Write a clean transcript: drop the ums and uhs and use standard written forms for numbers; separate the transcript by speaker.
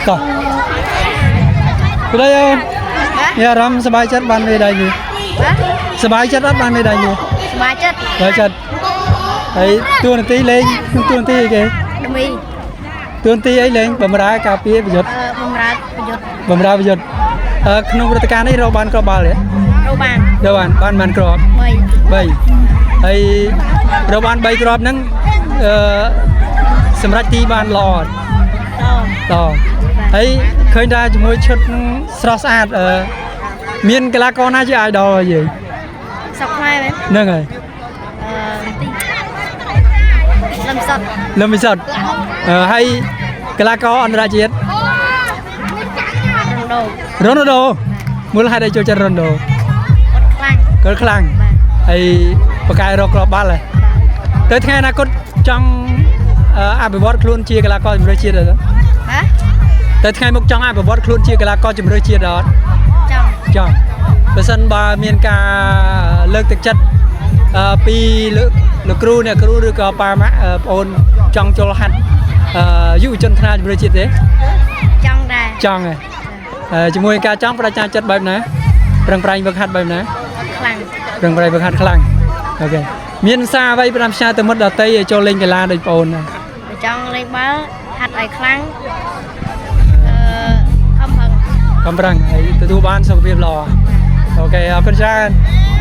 Speaker 1: តោះប្តីអូនមានអារម្មណ៍សប្បាយចិត្តបានមេដៃនេះ
Speaker 2: បាទ
Speaker 1: សប្បាយចិត្តអត់បានមេដៃនេះ
Speaker 2: សប្បាយចិត្ត
Speaker 1: សប្បាយចិត្តហើយតួនាទីលេងក្នុងតួនាទីអីគេ
Speaker 2: ដមី
Speaker 1: តួនាទីអីលេងបំរើការពារប្រយុទ្ធ
Speaker 2: អឺបំរើប្រយុទ្ធ
Speaker 1: បំរើប្រយុទ្ធអឺក្នុងព្រឹត្តិការណ៍នេះរកបានគ្រាប់បាល់ទេ
Speaker 2: រកបាន
Speaker 1: រកបានបានបានគ្រាប់
Speaker 2: 3
Speaker 1: 3ហើយរកបាន3គ្រាប់ហ្នឹងអឺសម្រាប់ទីបានល្អអត់
Speaker 2: ត
Speaker 1: តហើយឃើញថាជាមួយឈុតហ្នឹងស្រស់ស្អាតអឺមានកីឡាករណាជា idol របស់យើង
Speaker 2: ស្រុកខ្មែរមែន
Speaker 1: ហ្នឹងហើយ
Speaker 2: អឺទីលំសុត
Speaker 1: លឹមវិសុទ្ធអឺហើយកីឡាករអន្តរជាតិ
Speaker 2: រ៉ូដូ
Speaker 1: រ៉ូណាល់ដូមូលហេតុអីចូលចិត្តរ៉ូណាល់ដូ
Speaker 2: គាត់ខ្លាំង
Speaker 1: គាត់ខ្លាំង
Speaker 2: បាទ
Speaker 1: ហើយបកកែរកគ្រាប់បាល់ហ៎ទៅថ្ងៃអនាគតចង់អឺអភិវឌ្ឍខ្លួនជាកីឡាករជម្រើសជាតិអត់
Speaker 2: ហ៎
Speaker 1: ទៅថ្ងៃមុខចង់អភិវឌ្ឍខ្លួនជាកីឡាករជម្រើសជាតិអត់
Speaker 2: ចង់
Speaker 1: ចង់បើសិនបើមានការលើកទឹកចិត្តអឺពីលោកលោកគ្រូអ្នកគ្រូឬក៏ប៉ាម៉ាក់អឺប្អូនចង់ចូលហាត់អឺយុវជនថ្នាលជម្រើសជាតិទេ
Speaker 2: ចង់ដែរ
Speaker 1: ចង់ហ៎អឺជាមួយនឹងការចង់បដិញ្ញាចិត្តបែបណាប្រឹងប្រែងវឹកហាត់បែបណា
Speaker 2: ខ្លាំង
Speaker 1: ប្រឹងប្រែងវឹកហាត់ខ្លាំងអូខេមានសារអ្វីផ្ដាំផ្ញើទៅមិត្តដតីឲ្យចូលលេងកីឡាដូចប្អូនណា
Speaker 2: បើចង់លេងបាល់ហាត់ឲ្យខ្លាំងអឺខំប្រឹង
Speaker 1: កំប្រឹងហើយទទួលបានសុខភាពល្អអូខេអរគុណច្រើន។